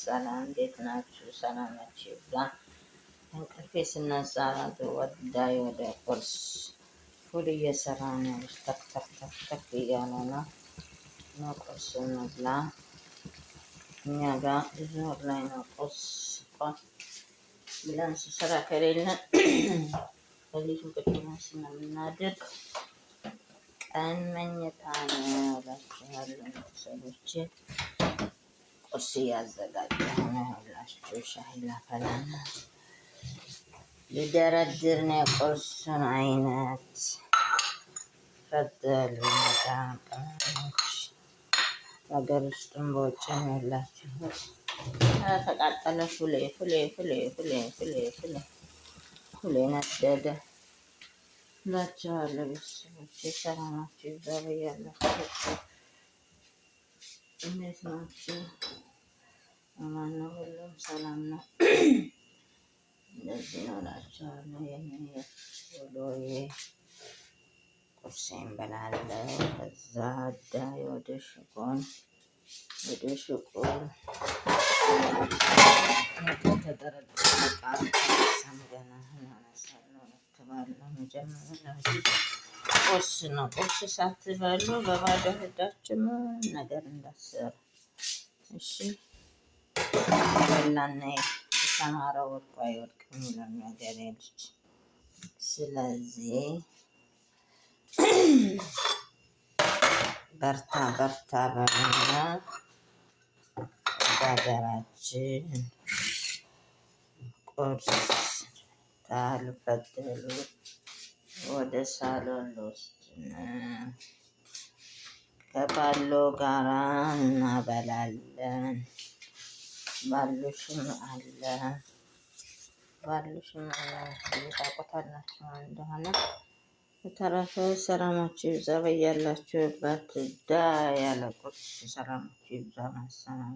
ሰላም፣ እንዴት ናችሁ? ሰላማችሁ ይብዛ። እንቅልፌ ስነሳ ወዳይ ወደ ቁርስ ፉል እየሰራ ነው። ተክ ተክ ተክ ተክ እያለ ነው። ነው ቁርስ እንብላ። እኛ ጋር ዙሁር ላይ ነው ቁርስ እንኳን ብለን ስራ ከሌለን ሌሊቱን ቁጭ ብለን ስለምናድር ቀን መኝታ ነው እላችኋለሁ። ቤተሰቦቼ ቁርስ እያዘጋጀሁ ነው እላችሁ። ሻሂ ላፈላ ነው፣ ልደረድር ነው የቁርሱን አይነት። ፈደሉ መዳም ቅመሞች በሀገር ውስጥም በውጭም ያላችሁት። ተቃጠለ። ፉሌ ፉሌ ፉሌ ፉሌ ፉሌ ፉሌ ፉሌ ነደደ እላችኋለሁ። ቤተሰቦቼ ሰላማችሁ ይብዛ በያላችሁበት። እንዴት ናችሁ? አማን ነው፣ ሁሉም ሰላም ነው። እንደዚህ ነው እላችኋለሁ። የኔ ውሎዬ ቁርሴን በላለሁ። ከዛ ዳይ ወደ ሽጎን ወደ ሽቁል ተደረደረ ዕቃ ገና አነሳለሁ፣ እረክባለሁ። መጀመሪያ በፊት ቁርስ ነው። ቁርስ ሳትበሉ በባዶ ሆዳችሁ ምንም ነገር እንዳትሰሩ እሺ። የበላና የተማረ ወድቆ አይወድቅም ይላል የሀገሬ ልጅ። ስለዚህ በርታ በርታ በሉና ወደ ሀገራችን ቁርስ ታልፈደሉ ወደ ሳሎን ልወስድ ነው። ከባሎ ጋራ እናበላለን። ባሉሽም አለ ባሉሽም አለ ታውቁታላችሁ እንደሆነ። በተረፈ ሰላማችሁ ይብዛ በያላችሁበት። ዳ ያለ ቁርስ ሰላማችሁ ይብዛ። ማሰላም።